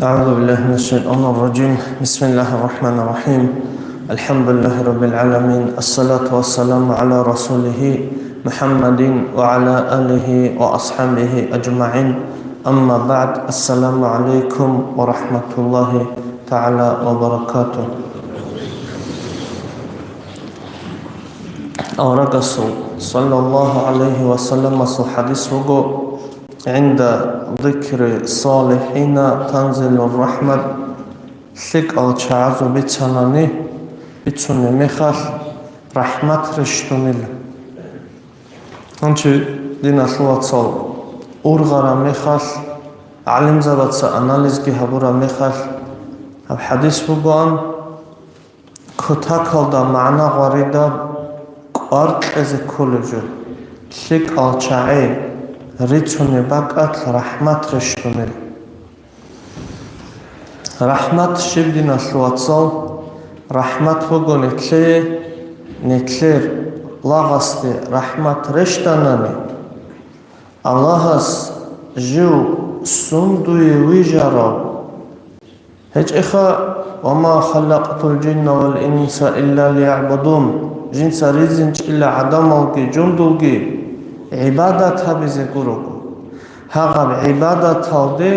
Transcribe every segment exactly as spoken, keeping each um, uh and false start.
أعوذ بالله من الشيطان الرجيم. بسم الله الرحمن الرحيم. الحمد لله رب العالمين. الصلاة والسلام على رسوله محمد وعلى آله وأصحابه أجمعين. أما بعد. السلام عليكم ورحمة الله تعالى وبركاته. Аварагасул, саллаллагьу гӀалайгьи ва салламасул хӀадис буго: «ГӀинда зикри салихӀина танзилур рахӀмат», лъикӀал чагӀазул бицанани, бицунеб мехалъ рахӀмат рещтӀунила. Гьанчи, диналъул вацал, ургъараб мехалъ, гӀалимзабаца анализги гьабураб мехалъ, гьаб хӀадис бугоан, кутакалда магӀна гъваридаб кӀвар кьезе кколеб жо, лъикӀал чагӀи рицунеб бакӀалъ рахӀмат рещтӀунел. РахӀмат щиб, диналъул вацал? РахӀмат буго нилъее, нилъер лагъасде рахӀмат рещтӀанани, Аллагьас жив сундуе вижарав? ГьечӀеха: «Ва ма халакътул жинна вал инса илля лиягӀбудун», жинца ризинчӀила гӀадамалги жундулги гӀибадат гьабизе гурого. Гьагъаб гӀибадаталде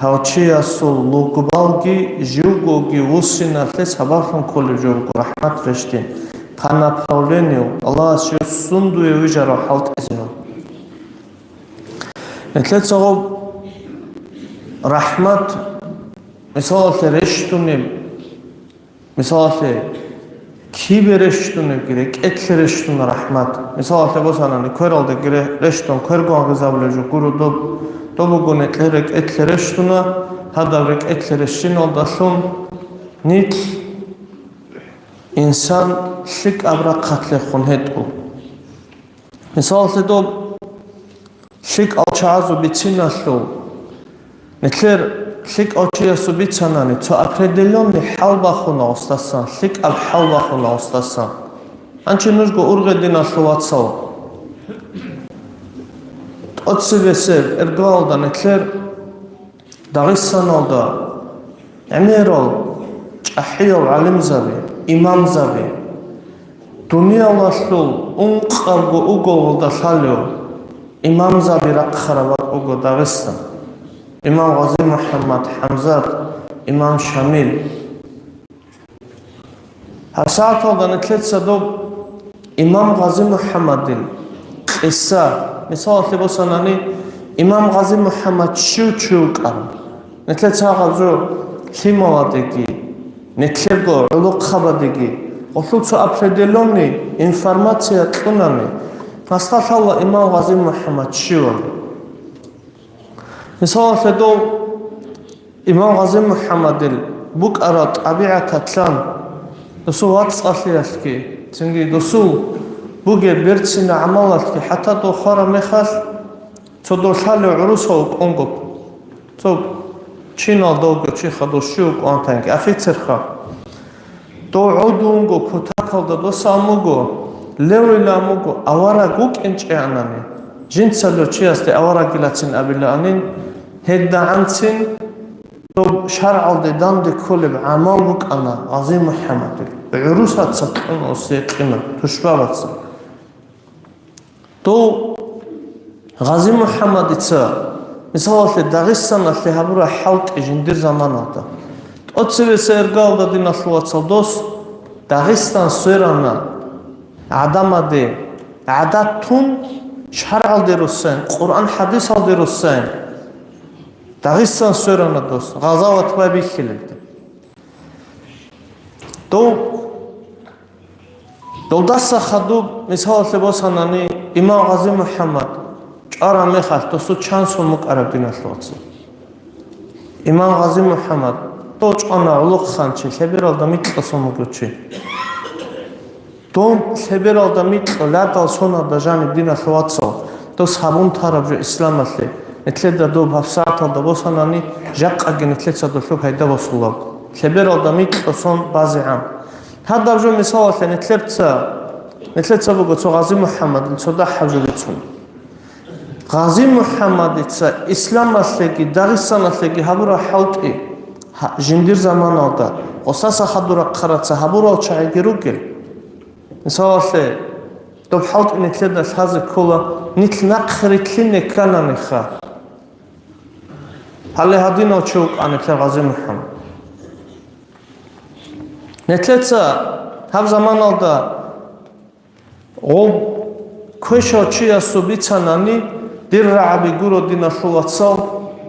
гьав чиясул лугбалги живгоги вуссиналъе сабаблъун кколеб жо буго рахӀмат рещтӀин, по направлению Аллагьас жив сундуе вижарав хӀалтӀизе гьав. Нилъеца гъоб рахӀмат, мисалалъе, рещтӀунеб, мисалалъе, кибе рещтӀунебги, рекӀелъе рещтӀуна рахӀмат. Мисалалъе босанани, квералдаги ре-, рещтӀун, квер гвангъизабулеб жо гуро доб, доб буго нилъер рекӀелъе рещтӀуна, гьадаб рекӀелъе рещтӀиналдалъун нилъ инсан лъикӀаб рахъалъехун гьетӀо. Мисалалъе, доб лъикӀал чагӀазул бициналъул, нилъер лъикӀав чиясул бицанани, цо определённый хӀал бахуна гъосдасан, лъикӀаб хӀал бахуна гъосдасан. Гьанчи нужго ургъе, диналъул вацал. ТӀоцебесеб иргаялда нилъер Дагъистаналда гӀемерал чӀахӀиял гӀалимзаби, имамзаби, дуниялалъул ункъабго уголалда лъалев имамзаби рахъараб бакӀ буго Дагъистан: имам Гъази-МухӀаммад, ХӀамзат, имам Шамил. ГьабсагӀаталда нилъеца доб имам Гъази-МухӀаммадил къиса, мисалалъе босанани, имам Гъази-МухӀаммад щив чи вукӀарав? Нилъеца гьаб жо лъималадеги, нилъерго гӀолохъабадеги гъолъул цо определённый информация кьунани, гьасда лъала имам Гъази-МухӀаммад щивав. Мисалалъе, дов имам Гъази-МухӀаммадил букӀараб тӀабигӀаталъан, досул вацӀцӀалъиялъги, цинги досул бугеб берцинаб гӀамалалъги, хӀатта дов хвараб мехалъ, цо дов лъалев гӀурусав вукӀунго, цо чиналда вуго чиха, дов щив вукӀун ватанги, офицерха. Дов гӀодунго кутакалда досаан буго, левилаан буго, авараг вукӀин чӀеанани, жинцалев чиясде аварагилацин абилаанин, гьедагӀанцин доб шаргӀалде данде кколеб гӀамал букӀана Гъази-МухӀаммадил, гӀурусаца кьун ос гьекъина, тушбабаца. Дов Гъази-МухӀаммадица, мисалалъе, Дагъистаналъе гьабураб хӀалтӀи жиндир заманалда, тӀоцебесеб иргаялда, диналъул вацал, дос Дагъистан сверана гӀадамаде гӀадат тун, шаргӀалде руссайин, Къуръан-хӀадисалде руссайин, Дагъистан сверана дос, гъазават байбихьилелде. Дов Долдаса хадуб, мисалалъе босанани, имам Гъази-МухӀаммад чӀвараб мехалъ досул чан сон букӀараб, диналъул вацал? Имам Гъази-МухӀаммад, дов чӀвана гӀолохъанчи, лъебералда микьа сон вуго чи. Дов лъебералда микьа лъадал сонаб жаниб, диналъул вацал, дос гьабун тараб жо исламалъе, нилъеда доб гьабсагӀаталда босанани, жакъаги нилъеца долъул пайда босулаб. Лъебералда микьа сон базегӀан. Гьадаб жо мисалалъе нилъерца, нилъеца буго цо Гъази-МухӀаммадил цо дагьаб жо бицун. Гъази-МухӀаммадица исламалъеги Дагъистаналъеги гьабураб хӀалтӀи, Гьа, жиндир заманалда гъосаса хадур рахъараца гьабурал чагӀиги ругел. Мисалалъе, доб хӀалтӀи нилъеда лъазе ккола, нилъ нахърилълъине ккананиха. Гьале гьадинав чи вукӀана нилъер ГъазимухӀаммад. Нилъеца гьаб заманалда гъоб квешав чиясул бицанани, дир рагӀаби гуро, диналъул вацал,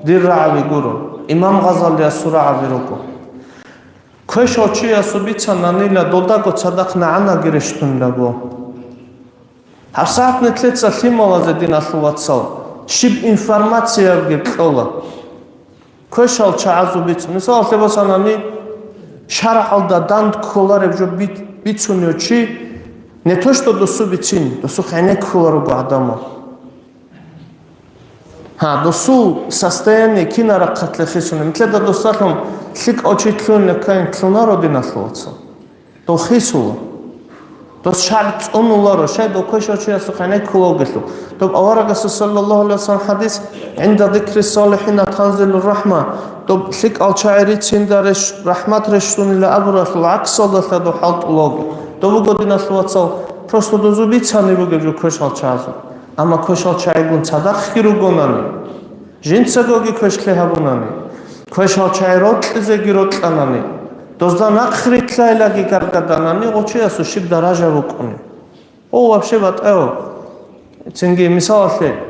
дир рагӀаби гуро, имам Гъазалиясул рагӀаби руго. Квешав чиясул бицананила долдаго цадахъ нагӀанаги рещтӀунилаго. ГьабсагӀат нилъеца лъималазе, диналъул вацал, щиб информациябги кьола. Квешал чагӀазул бицун. Мисалалъе босанани, шаргӀалда данд кколареб жо бит-, бицунев чи, не то что досу бицин, досухъ гӀенеккуларуго гӀадамал. Гьа, досул состояние кинаб рахъалъе хисуна. Нилъеда досалъун лъикӀав чи лъугьине ккани лъунаро, диналъул вацал. Дов хисула. Дос шагӀ цӀунуларо, щай дов квешав чиясухъ гӀенеккула вугелъул. Доб аварагасул саллаллагьу гӀалайгьи вассалам хӀадис: «ГӀинда зикри салихӀина танзилур рахӀма», доб лъикӀал чагӀи рицинда рещ-, рахӀмат рещтӀунила абуралъул гӀаксалдалъа дов хӀалтӀула вуго. Дов буго, диналъул вацал, просто дозу бицани бугеб жо квешал чагӀазул. Амма квешал чагӀигун цадахъги ругонани, жинцагоги квешлъи гьабунани, квешал чагӀи рокьизеги рокьанани, дозда нахърилълъайлаги гаргаданани, гъочиясул щиб даража букӀуни. О, вообще батӀав. Цинги мисалалъе,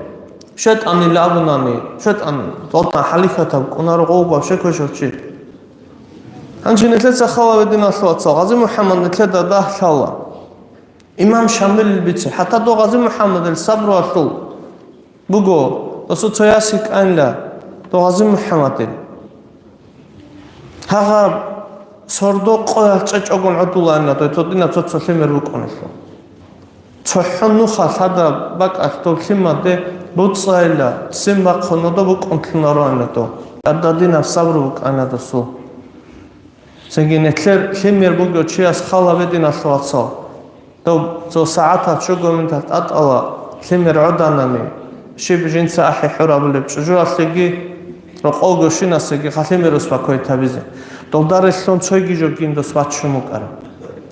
шайтӀанил абунани, шайтӀан, шайтӀан халифатаб кӀунаро гъов вообще квешав чи. Гьанже нилъеца хал гьабе, диналъул вацал, ГъазимухӀаммад нилъеда дагь лъала. Имам Шамилил бице, хӀатта дов ГъазимухӀаммадил сабруялъул буго, досул цо яс йикӀанила дов ГъазимухӀаммадил. Гьагъаб сордо къоялъ чӀечӀогун гӀодулаанила дов, додинаб цо-цо лъимер букӀунелъул. ЦохӀо нуха лъадаб бакӀалъ дов лъимаде буцӀцӀайила, ццин бахъун нодо букӀунлъунароанила дов. ТӀададинаб сабру букӀана досул. Цинги нилъер лъимер бугев чияс хал гьабе, диналъул вацал. Дов цо сагӀаталъ чӀого минуталъ тӀатӀала лъимер гӀоданани, щиб жинца ахӀи хӀурабулеб чӀужуялъеги, рокъовго щинасеги хал лъимер успокоить гьабизе. Долда релълъун цойги жо гин дос баччун букӀараб.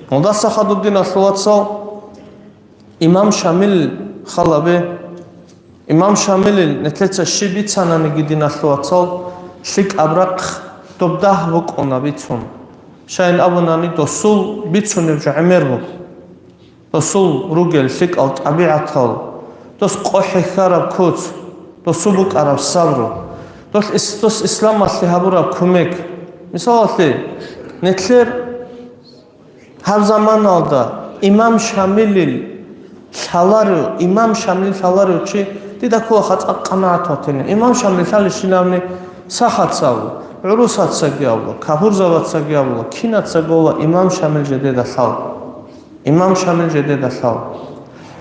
Гьелдаса хадуб, диналъул вацал, имам Шамил хал гьабе. Имам Шамилил нилъеца щиб бицананиги, диналъул вацал, лъикӀаб рахъ доб дагь букӀуна бицун. Щайин абунани, досул бицунеб жо гӀемер буго. Досул ругел лъикӀал тӀабигӀатал, дос къо хӀехьараб куц, досул букӀараб сабру, дос ис-, дос исламалъе гьабураб кумек. Мисалалъе, нилъер гьаб заманалда имам Шамилил лъаларев, имам Шамилил лъаларев чи, дида ккола хъацӀа къанагӀат батилин. Имам Шамил лъалищилавни сахаца абула, гӀурусацаги абула, капурзабацаги абула, кинацаго абула, имам Шамил жедеда лъала. Имам Шамил жедеда лъала.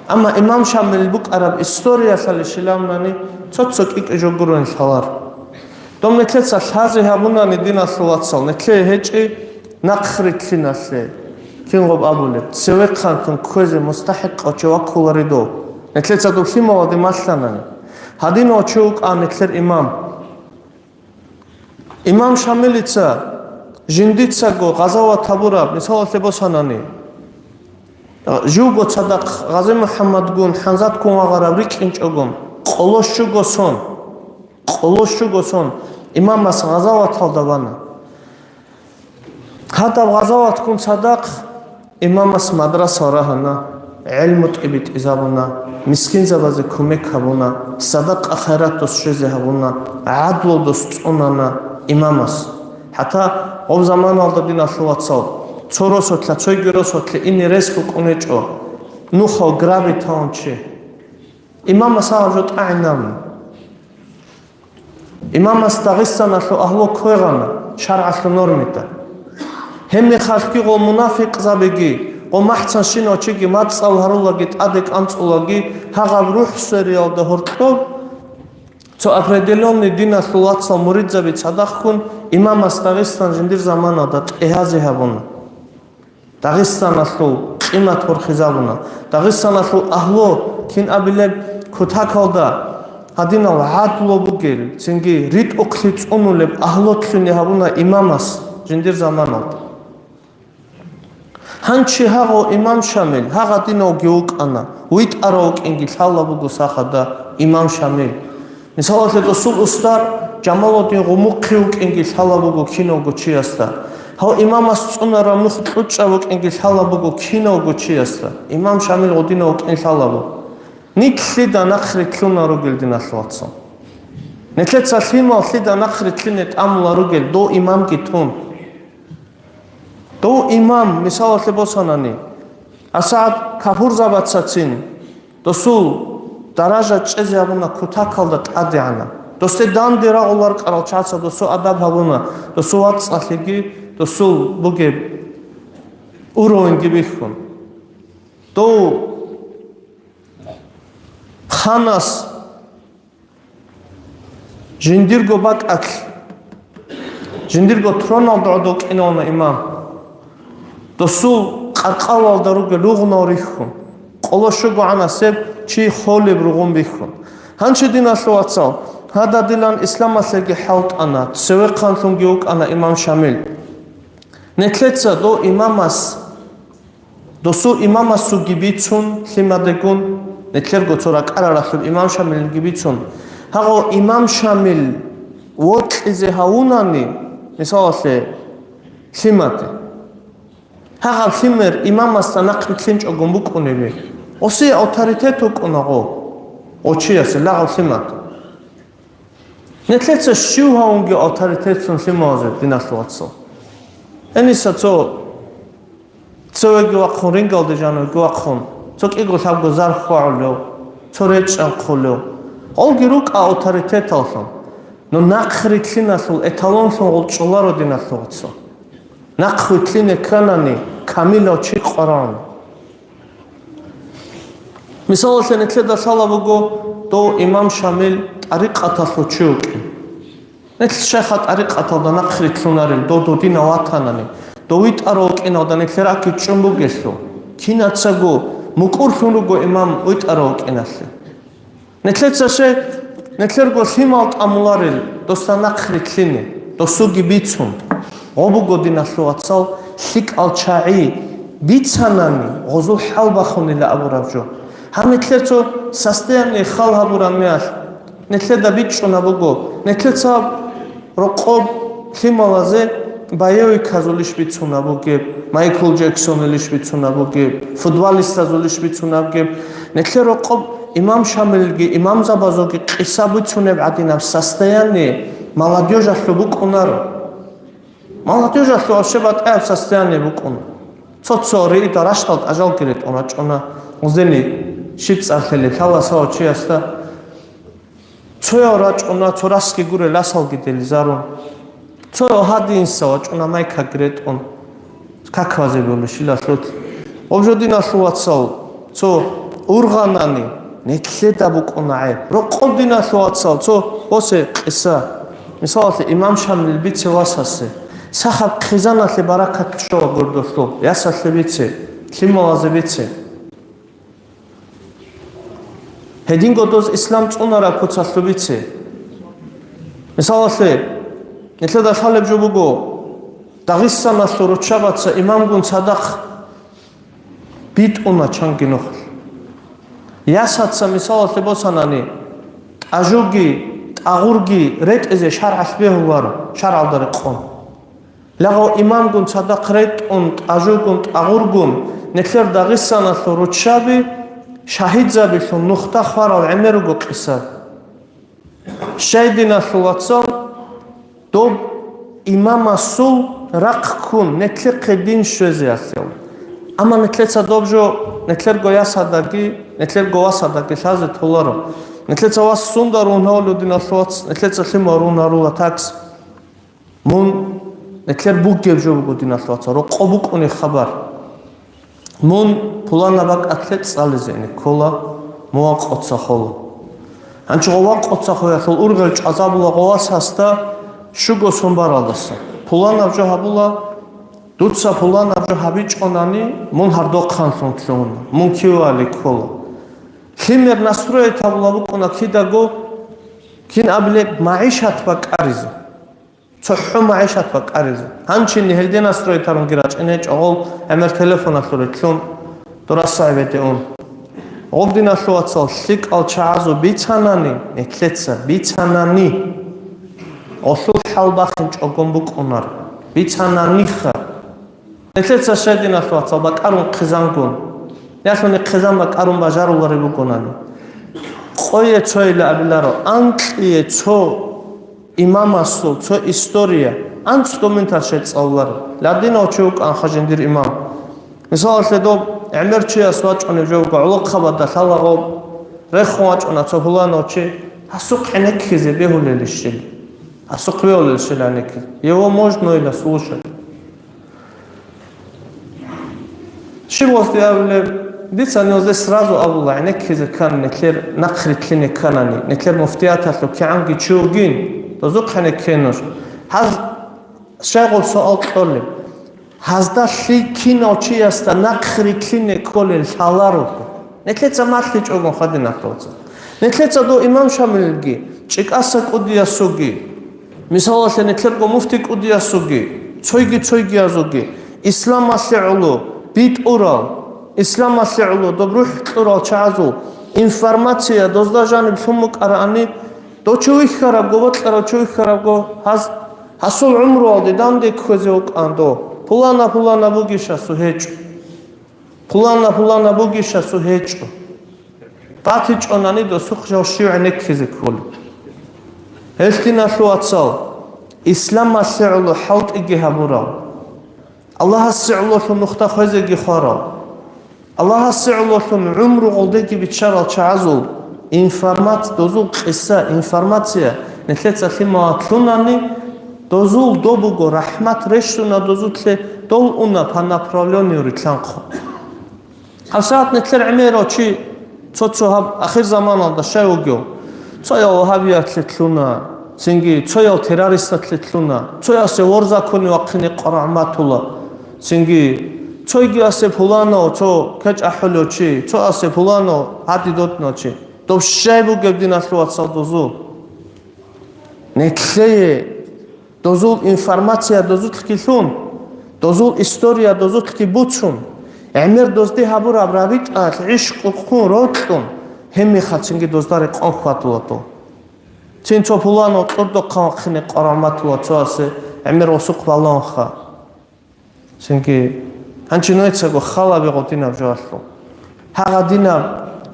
Амма имам Шамил букӀараб историялъалищилавнани цо-цо кӀикӀи жо гурони лъалар. Доб нилъеца лъазе гьабунани, диналъул вацал, нилъее гьечӀи нахърилълъиналъе, кин гъоб абулеб, цевехъанлъун кквезе мустахӀикъав чи ваккулари дов, нилъеца дов лъималалде малъанани. Гьадинав чи вукӀа нилъер имам. Имам Шамилица жиндицаго гъазават гьабураб, мисалалъе босанани, живго цадахъ ГъазимухӀаммадгун, ХӀамзатгун вагъараб рикӀкӀинчӀогун, къоло щуго сон, къоло щуго сон имамас гъазаваталда бана. Гьадаб гъазаватгун цадахъ имамас мадраса рагьана, гӀелму тӀибитӀизабуна, мискинзабазе кумек гьабуна, садакъа-хайрат дос щвезе гьабуна, гӀадлу дос цӀунана имамас. ХӀатта гъоб заманалда, диналъул вацал, цо росулъа, цойги росулъе ине рес букӀун гьечӀо, нухал грабить гьавун чи. Имамас гьаб жо тӀагӀинабуна. Имамас Дагъистаналъул агьлу квегъана шаргӀалъул нормида. Гьебмехалъги гъо мунафикъзабиги, гъо махӀцанщинав чиги мацӀал гьарулаги тӀаде кӀанцӀулаги, гьагъаб рухӀ свериялда гьоркьоб цо определённый диналъул вацал муридзаби цадахъгун имамас Дагъистан жиндир заманалда тӀегьазе гьабуна. Дагъистаналъул къимат борхизабуна. Дагъистаналъул агьлу, кин абилеб, кутакалда гьадинал гӀадлу бугел, цинги ритӀухълъи цӀунулеб агьлулъуни гьабуна имамас жиндир заманалда. Гьанчи гьагъо имам Шамил гьагъадинавги вукӀана, витӀарав вукӀинги лъала буго сахада имам Шамил. Мисалалъе, досул устар Жамалудин Гъумухъи вукӀинги лъала буго кинавго чиясда. Гьав имамас цӀунараб нух кьучӀаб вукӀинги лъала буго кинавго чиясда. Имам Шамил гъудинав вукӀин лъала буго. Нилъ лъида нахърилълъуна ругел, диналъул вацал. Нилъеца лъимал лъида нахърилълъине тӀамула ругел, дов имамги тун. Дов имам, мисалалъе босанани, асагӀат капурзабацацин досул даража чӀезе гьабуна кутакалда тӀадегӀанаб. Досде данде рагъуларкъарал чагӀаца досул адаб гьабуна, досул вацӀцӀалъиги, досул бугеб уровеньги бихьун. Дов ханас жиндирго бакӀалъ, жиндирго троналда гӀодов кӀинавуна имам. Досул къаркъалалда ругел ругъунал рихьун, къоло щуго гӀанасеб чи холеб ругъун бихьун. Гьанчи, диналъул вацал, гьададилан исламалъеги хӀалтӀана, цевехъанлъунги вукӀана имам Шамил. Нилъеца дов имамас, досул имамасулги бицун, лъимадегун, нилъерго цо ракӀараралъуб имам Шамилги бицун, гьагъав имам Шамил вокьизе гьавунани, мисалалъе, лъимаде. Гьагъаб лъимер имамасда нахърилълъинчӀогун букӀунеби. Осие авторитет вукӀуна гъо, гъо чиясе, лагъав лъимад. Нилъеца щив гьавунги авторитетцун лъималазе, диналъул вацал. Гьениса цо цевеги вахъун, рингалде жанивеги вахъун, цо кӀиго лъабго зарх хвагӀулев, цо речӀчӀанхъулев. Гъолги рукӀа авторитеталлъун, но нахърилълъиналъул эталонлъун гъол чӀоларо, диналъул вацал. Нахърилълъине кканани, камилав чи къваран. Мисалалъе, нилъеда лъала буго дов имам Шамил тӀарикъаталъул чи вукӀин. Нилъ щайха тӀарикъаталда нахърилълъунарел, дов додинав ватанани, дов витӀарав вукӀиналда нилъер аки чӀун бугелъул, кинацаго мукӀурлъун руго имам витӀарав вукӀиналъе. Нилъеца щай, нилъерго лъимал тӀамуларел досда нахърилълъине, досуги бицун. Гъо буго, диналъул вацал, лъикӀал чагӀи бицанани, гъозул хӀал бахунила абураб жо. Гьаб нилъер цо состояние хал гьабураб мехалъ, нилъеда бичӀчӀунаб буго, нилъеца рокъоб лъималазе боевиказулищ бицунаб бугеб, Майкл Джексонилищ бицунаб бугеб, футболистазулищ бицунаб бугеб, нилъер рокъоб имам Шамилги, имамзабазулги къиса бицунеб гӀадинаб состояние молодёжалъул букӀунаро. Молодёжалъул вообще батӀияб состояние букӀун. Цо-цо риида ращтал тӀажалги ретӀун рачӀуна, гъуздени щиб цӀар лъелеб лъала савав чиясда. Цояв рачӀуна, цо расги гурел расалги делизарун. Цояв гьадинса вачӀуна майкаги ретӀун. Каквазе болищилалъул. Гъоб жо, диналъул вацал, цо ургъанани, нилъеда букӀуна гӀеб. Рокъоб, диналъул вацал, цо босе къиса. Мисалалъе, имам Шамил бице васасе. Сахаб хъизаналъе баракат щола гурдулъул, ясалъе бице, лъималазе бице. Гьединго доз ислам цӀунараб куцалъубице. Мисалалъе, нилъеда лъалеб жо буго, Дагъистаналъул руччабаца имамгун цадахъ битӀуна чанги нухалъ. Ясаца, мисалалъе босанани, тӀажуги, тӀагъурги ретӀизе шаргӀалъ бегьуларо, шаргӀалда рекъон. Лагъав имамгун цадахъ ретӀун, тӀажугун, тӀагъургун, нилъер Дагъистаналъул руччаби шагьидзабилъун нухда хварал гӀемер руго къиса. Щай, диналъул вацал, доб имамасул рахъ ккун, нилъехъе дин щвезеялъул. Амма нилъеца доб жо, нилъерго ясадаги, нилъерго васадаги лъазе толаро. Нилъеца вас сунда ругьунавулев, диналъул вац, нилъеца лъимал ругьунарула такс. Мун, нилъер бугеб жо буго, диналъул вацал, рокъо букӀуни хабар. Мун пуланаб бакӀалъе цӀализеги ккола, мун вакъоца хола. Гьанчи гъо вакъоца хоялъул ургъел чӀвазабула гъо васасда щуго сон баралдаса. Пуланаб жо гьабула, дуца пуланаб жо гьабичӀонани, мун гьардохъанлъун лъугьуна, мун кивали ккола. Лъимер настроить гьабула букӀуна кидаго, Кин абилеб магӀишат бакӀаризе, цохӀо магӀишат бакӀаризе. Гьанчинни гьелде настрой тарунги рачӀине гьечӀо гъол гӀемер телефоналъур рилълъун дурасагӀи бетӀе ун. Гъоб диналъул вацал лъикӀал чагӀазул бицанани, нилъеца бицанани, гъолъул хӀал бахинчӀогон букӀунар, бицананиха. Нилъеца щай диналъул вацал бакӀарун хъизангун, ялъуни хъизан бакӀарун бажарулареб бугонани. Къое цойила абиларо, анкьие цо имамасул цо история, анцӀго минуталъ щай цӀалуларо. Ладинав чи вукӀанха жиндир имам. Мисалалъе, доб гӀемер чияс вачӀунеб жо вуго гӀолохъабада лъалаго, рехун вачӀуна цо пуланав чи, гьасухъ гӀенеккизе бегьулелищил. Гьасухъ бегьулелищил гӀенеккизе. Его можно ила слушать. Щиб гъосде абулеб? Дица гьаниве сразу абула, гӀенеккизе ккани, нилъер нахъ рилълъине кканани, нилъер муфтияталъул кигӀанги чи вугин, дозухъ гӀенекке нуж. Гьаз щай гъоб суал кьолеб? Гьазда лъи кинав чиясда нахъ рилълъине кколел лъаларого. Нилъеца малъичӀогон хадин ахтавца. Нилъеца дов имам Шамилги, ЧӀикӀаса кӀудиясуги, мисалалъе, нилъерго муфти кӀудиясуги, цойги-цойгиязулги, исламалъе гӀоло битӀурал, исламалъе гӀоло доб рухӀ кьурал чагӀазул информация дозда жаниб лъун букӀараани, дов чи вихьарабго, бокьарав чи вихьарабго, гьаз, гьасул гӀумруялде данде кквезе вукӀан дов, пулана-пулана бугищ гьасу гьечӀо. Пулана-пулана бугищ гьасу гьечӀо. БатичӀонани досухъ жав щив гӀенеккизе кколеб? Гьелъ диналъул вацал, исламалъе гӀоло хӀалтӀиги гьабурал, Аллагьасе гӀололъун нухда хвезеги хварал, Аллагьасе гӀололъун гӀумру гъолдеги биччарал чагӀазул информат-, дозул къиса, информация нилъеца лъималат лъунани, дозул доб буго рахӀмат рещтӀуна дозулъе, дол уна по направлению рилълъанхъо. ГьабсагӀат нилъер гӀемерав чи цо-цо гьаб ахирзаманалда щай вугев? Цояв вагьабиятлъе лъуна, цинги цояв террористатлъе лъуна, цоясе ворзакони вахъине къварагӀматула, цинги цойгиясе пуланав цо кечӀ ахӀулев чи, цоясе пуланав гьади дотӀнав чи. Доб щай бугеб диналъул вацал дозул? Нилъее дозул информация дозулъги лъун, дозул история дозулъги буцун, гӀемер дозде гьабураб рабитӀалъ гӀишкъу хъун рокьун, гьебмехалъ цинги дозда рекъон хьвадула дов. Цин цо пуланав кьурдухъан вахъине къварагӀматула цоясе гӀемер гъосухъ балагьунха. Цинги, гьанчи нужецаго хал гьабе гъодинаб жоялъул. Гьагъадинаб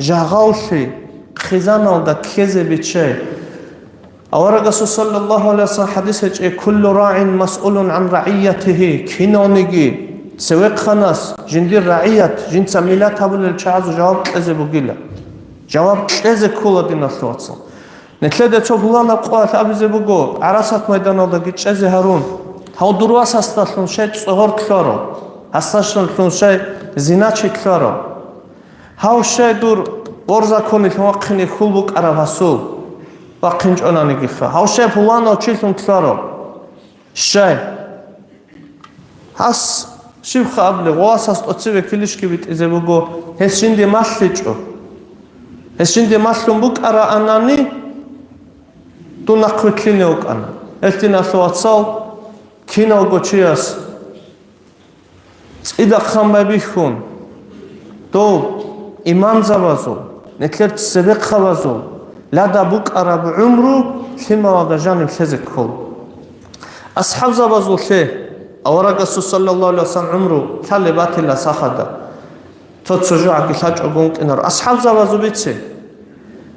жагьаллъи хъизаналда ккезе биччай. Аварагасул саллаллагьу гӀалайгьи вассалам хӀадис гьечӀеб: «Куллу рагӀин масъулун гӀан рагӀиятигьи», кинавниги цевехъанас жиндир рагӀият, жинца миллат гьабулел чагӀазул жаваб кьезе бугила. Жаваб кьезе ккола, диналъул вацал. Нилъеда цо пуланаб къоялъ абизе буго, гӀарасат майданалдаги чӀезе гьарун, гьав дур васасдалъун щай цӀогьор ккаро, гьасдалъун щай зиначи ккаро, гьав щай дур ворзаконилъун вахъине хьул букӀараб гьасул вахъинчӀонанигиха, гьав щай пуланав чилъун ккаро. Щай? Гьас щибха абулеб, гъо, гьас тӀоцебе килищги битӀизе буго, гьес жинде малъичӀо. Гьес жинде малъун букӀараанани, дун нахъвилълъине вукӀана. Гьелъ, диналъул вацал, киналго чияс цӀидахъан байбихьун, дов имамзабазул, нилъер цебехъабазул лада букӀараб гӀумру лъималада жаниб лъезе ккола. АсхӀабзабазул лъе, аварагасул саллаллагьу гӀалайгьи вассалам гӀумру лъалеб батила сахада, цо-цо жугӀаги лъачӀого ункъинаро. АсхӀабзабазул бице.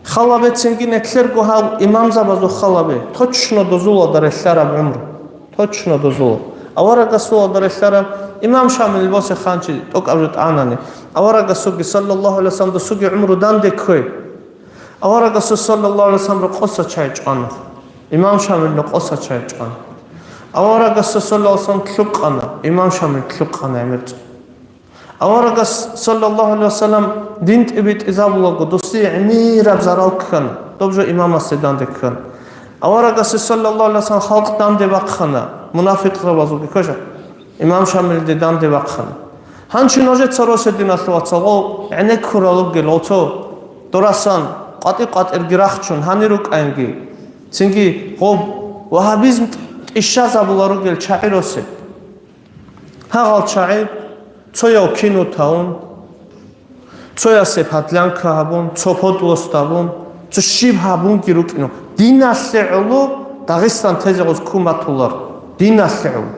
Халабецинги нилъерго гьал имамзабазул халабе, точно дозулалда релълъараб гӀумру. Точно дозулал. Аварагасулалда релълъараб имам Шамил босеханчи тӀокӀаб жо тӀанани. Аварагасулги саллаллагьу гӀалайгьи вассалам досуги гӀумру данде кквей. Аварагасул саллаллагьу гӀалайгьи вассалам рокъоса чай чӀвана. Имам Шамил рокъоса чай чӀвана. Аварагасул саллаллагьу гӀалайгьи вассалам лъукъана, имам Шамил лъукъана гӀемер цӀун. Аварагас, саллаллагьу гӀалайгьи вассалам, дин тӀибитӀизабулаго, досие гӀемераб зарал ккана, доб жо имамасде данде ккана. Аварагасе, саллаллагьу гӀалайгьи вассалам, халкъ данде бахъана, мунафикъзабазулги ккоша, имам Шамилде данде бахъана. Гьанчи нужеца росе, диналъул вацал, гъо гӀенеккурал ругел, гъо цо дорасан къватӀи-къватӀирги рахчун гьанир рукӀаинги, Цинги гъоб вагьабизм тӀищазабула ругел чагӀи росеб. Гьагъал чагӀи цояв кино тавун, цоясе подлянка гьабун, цо подвоз гьабун, цо щиб гьабунги рукӀино. Диналъе гӀоло Дагъистан тезе гъоз ккун батулар. Диналъе гӀоло.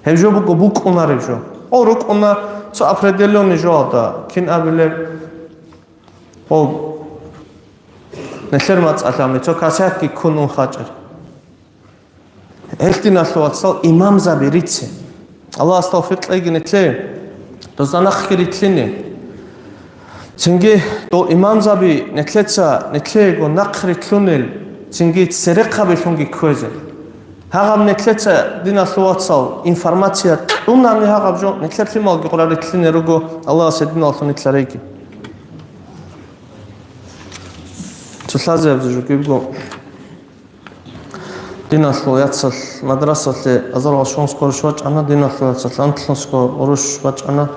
Гьеб жо буго букӀунареб жо. О, рукӀуна цо определённый жоялда, кин абилеб, о, нилъер мацӀалъ гьаниб цо косякги ккун ун хачӀар. Гьелъ, диналъул вацал, имамзаби рице. Аллагьас тавфикъ кьеги нилъее, дозда нахъги рилълъине. Цинги дов имамзаби нилъеца, нилъеего нахъ рилълъунел, цинги церехъабилъунги кквезе. Гьагъаб нилъеца, диналъул вацал, информация кьунани гьагъаб жо, нилъер лъималги гъура рилълъине руго, Аллагьас гьединаллъун нилъ гьареги. Цо лъазе гьабизе жо кибго. Диналъул яцалъ мадрасалъе азарго щугъунсго гъурущ бачӀана, диналъул яцалъ анлънусго гъурущ бачӀана,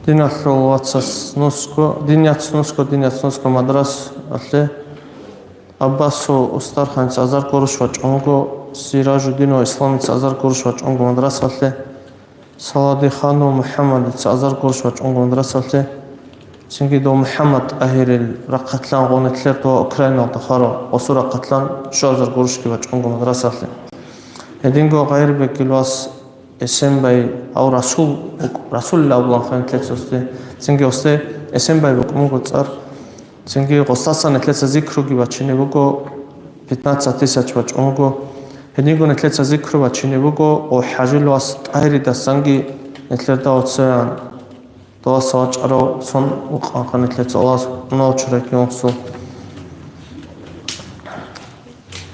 диналъул вацас нусго, дин яц нусго, дин яц нусго мадрасалъе, Аббасул устарханица азарго гъурущ бачӀунго, Сиражуддинул Исламица азарго гъурущ бачӀунго мадрасалъе, Саладиханов МухӀаммадица азарго гъурущ бачӀунго мадрасалъе, цинги дов МухӀаммад ТӀагьирил рахъалъан гъунилъер дова Украиналда хварав гъосул рахъалъан щуазарго гъурущги бачӀунго мадрасалъе. Гьединго Гъайрбекил вас Эсенбай гьав Расул вукӀ-, Расулил абулан ханилъецасде, цинги гъосде Эсенбай букӀунго цӀар. Цинги гъосдасан нилъеца зикруги бачине буго, пятнадцать тысяч бачӀунго. Гьединго нилъеца зикру бачине буго, о, ХӀажил вас ТӀагьиридасанги нилъерда оцеян, дуласа вачӀарав сон вукъанха нилъеца Аллагьас унав чурекиунсул.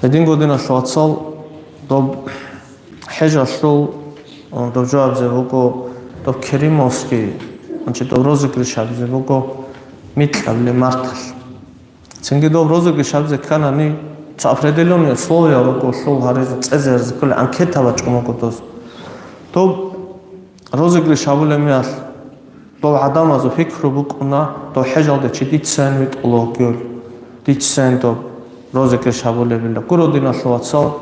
Гьединго, диналъул вацал, доб хӀежалъул, доб жо абизе буго, доб Керимовский, значит, доб розыгрыш абизе буго микьабилеб марталъ. Цинги доб розыгрыш абизе кканани, цо определённые условия руго, лъул гьаризе, цӀезе гьаризе кколел анкета бачӀун буго доз. Доб розыгрыш гьабулеб мехалъ, дов гӀадамазул пикру букӀуна, дов хӀежалде чи дицайин витӀула вугев, дицайин доб розыгрыш гьабулебила. Гуро, диналъул вацал,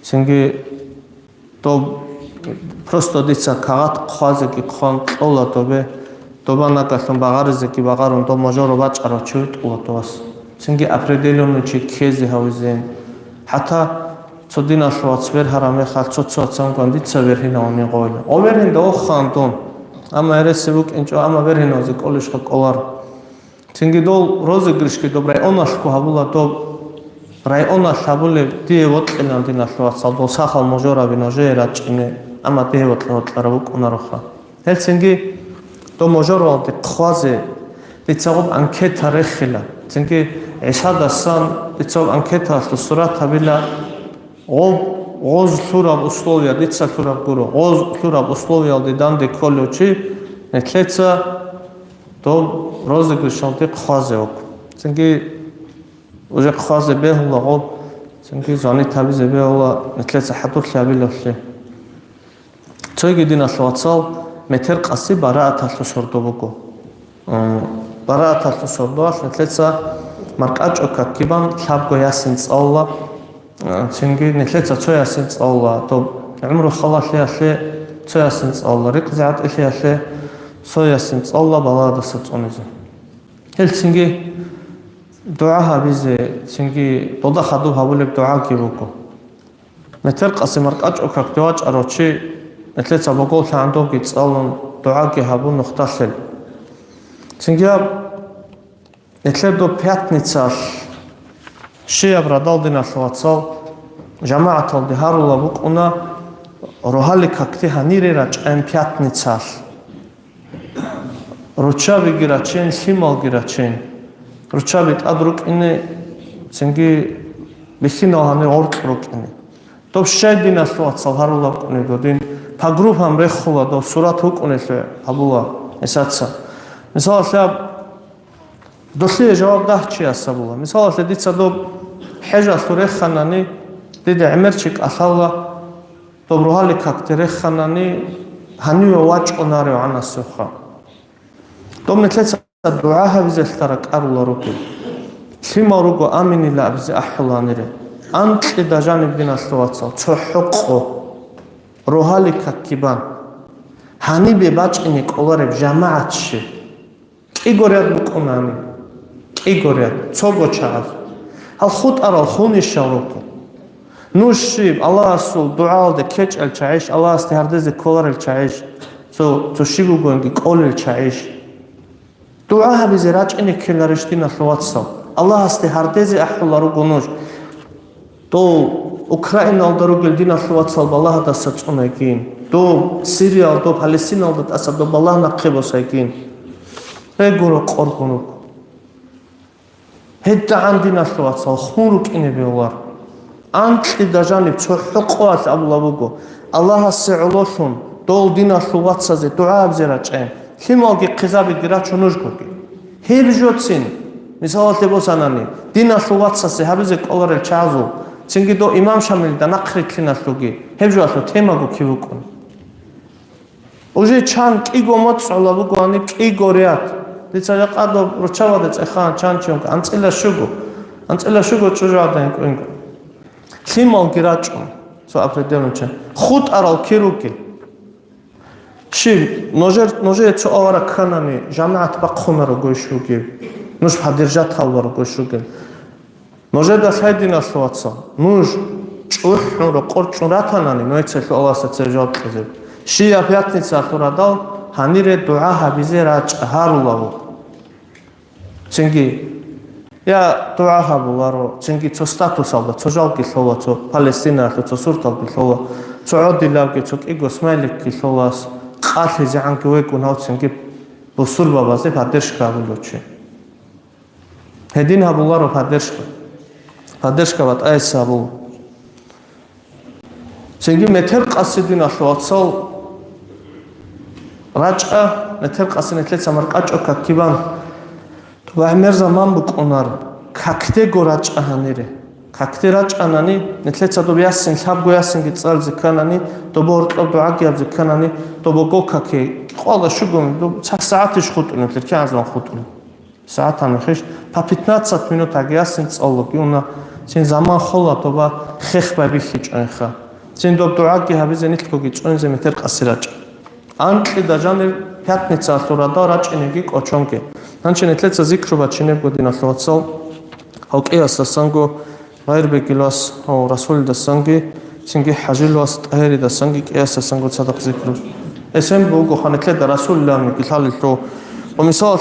цинги доб просто дица кагъат хъвазеги хъван кьола добе, доба нагалъун багъаризеги багъарун, доб можоро бачӀарав чи витӀула довас. Цинги определённый чи ккезе гьавизейин. ХӀатта цо диналъул вац бергьараб мехалъ, цо-цо вацангун дица бергьинавани гъойла. О, бергьинда, охъан дун. Амма гьереси букӀинчӀо, амма бергьинавзе кӀолищха кӀоларо. Цинги дол розыгрышги доб районалъго гьабула, доб районалъ гьабулеб дие вокьилан, диналъул вацал, дол сахал можораби нужее рачӀине, амма дие вокьа-вокьарав вукӀунароха. Гьелцинги доб можоралде хъвазе дица гъоб анкета рехила. Цинги ГӀисадасан дица гъоб анкеталъул сурат гьабила, гъоб гъоз лъураб условия дица лъураб гуро. Гъоз лъураб условиялде данде кколев чи, нилъеца доб розыгрышалде хъвазе вуго. Цинги уже хъвазе бегьула гъоб, цинги звонить гьабизе бегьула, нилъеца хӀадурлъи гьабилевлъи. Цойги, диналъул вацал, метер къаси барааталъул сордо буго. М, барааталъул сордоялъ нилъеца маркӀачӀо каккибан лъабго ясин цӀалула, м, цинги нилъеца цо ясин цӀалула, доб гӀумру халалъиялъе цо ясин цӀалула, ризкъи гӀатӀилъиялъе цо ясин цӀалула балагьадаса цӀунизе. Гьелцинги дугӀа гьабизе, цинги долда хадуб гьабулеб дугӀаги буго. Метер къаси маркӀачӀо какде вачӀарав чи, нилъеца боголлъи гӀандобги цӀалун, дугӀаги гьабун нухдалъел. Цинги гьаб, нилъер доб пятницалъ, щияб радал, диналъул вацал, жамагӀаталде гьарула букӀуна, рогьалил какде гьанире рачӀайин пятницалъ. Руччабиги рачейин, лъималги рачейин. Руччаби тӀад рукӀине, цинги бихьинал гьанир гъоркь рукӀине. Доб щай, диналъул вацал, гьарулеб букӀунеб додин? По группам рехула, доб сурат вукӀунелъул гьабула гьесаца. Мисалалъе, долъие жаваб дагь чияс гьабула. Мисалалъе, дица доб хӀежалъур реханани, дида гӀемер чи кӀалъала, доб рогьалил какде реханани, гьаниве вачӀунарев гӀанасухъа. Доб нилъеца дугӀа гьабизелъ ракӀарула ругел. Лъимал руго аминила абизе ахӀуланире. Анкьида жаниб, диналъул вацал, цохӀо къо, рогьалил какги бан. Гьанибе бачӀине кӀолареб жамагӀат щиб? КӀиго ряд букӀунани. КӀиго ряд, цого чагӀаз. Гьал хутӀарал хунищал руго? Нуж щиб, Аллагьасул дугӀалде кечӀел чагӀиш, Аллагьасде гьардезе кколарел чагӀиш, цо, цо щиб бугониги кӀолел чагӀиш? ДугӀа гьабизе рачӀине ккеларищ, диналъул вацал? Аллагьасде гьардезе ахӀула руго нуж. Дов Украиналда ругел, диналъул вацал, балагьадаса цӀунайгин. Дов Сириялда, дов Палестиналда тӀаса дов балагь нахъе босайгин. Гьей гуро къоргун руго. ГьедагӀан, диналъул вацал, хун рукӀине бегьулар. Анкьида жаниб цохӀо къоялъ абула буго, Аллагьасе гӀололъун дол диналъул вацазе дугӀа гьабизе рачӀай, лъималги хъизабиги рачун нужгоги. Гьеб жоцин, мисалалъе босанани, диналъул вацасе гьабизе кӀоларел чагӀазул, цинги дов имам Шамилда нахърилълъиналъулги, гьеб жоялъул темаго кив вукӀун. Уже чан кӀиго моцӀ гӀоло бугоани, кӀиго ряд. Дица жакъа доб руччабада цӀехаан чан чи вуго, анцӀила щуго. АнцӀила щуго чӀужугӀадан кӀвинго. Лъималги рачӀун, цо определённый чан. ХутӀарал кир ругел. Щиб, нужер, нужее цо авараг кканани, жамагӀат бахъунаро гойщугев. Нуж поддержать гьавларо гойщугел. Нужеда лъай, диналъул вацал, нуж чӀухӀун рокъор чӀун ратанани, нужеца лъугьа Аллагьасда цеве жаваб кьезе. Щиб, я пятницалъул радал гьанире дугӀа гьабизе рачӀа гьарула вуго. Цинги, я дугӀа гьабуларо, цинги цо статусалда, цо жалги лъола, цо Палестинаялъул, цо сурталги лъола, цо гӀодилавги, цо кӀиго смайликги лъолас, къалъизегӀанги вегун гьав цинги бусурбабазе поддержка гьабулев чи. Гьедин гьабуларо поддержка. Поддержка батӀайса гьабула. Цинги метер къаси, диналъул вацал, рачӀа, метер къаси нилъеца маркӀачӀо какги бан. Доб гӀемер заман букӀунар, какдего рачӀа гьанире. Какде рачӀанани, нилъеца доб ясин, лъабго ясинги цӀализе кканани, доб гьоркьоб дугӀаги гьабизе кканани, доб го каке, къвалда щугун, доб цо сагӀатищ хутӀулеб, нилъер кигӀан заман хутӀулеб. СагӀат гьанихъищ, по пятнадцать минут гьаги ясин цӀалуги уна, цин заман хола доба хех байбихьичӀоинха. Цин доб дугӀаги гьабизе нилъгоги цӀунзе метер къаси рачӀа. Анкьида жанир пятницалъул радал рачӀинеги кӀочонге. Гьанчи нилъеца зикру бачинебго, диналъул вацал, гьав кӀиясдасанго, Гъайрбекилас гьав Расулидасанги, цинги ХӀажилас ТӀагьиридасанги кӀиясдасанго цадахъ зикру. Эсен буго ханетлъеда Расулилан гилъалелъул. Ва мисалалъе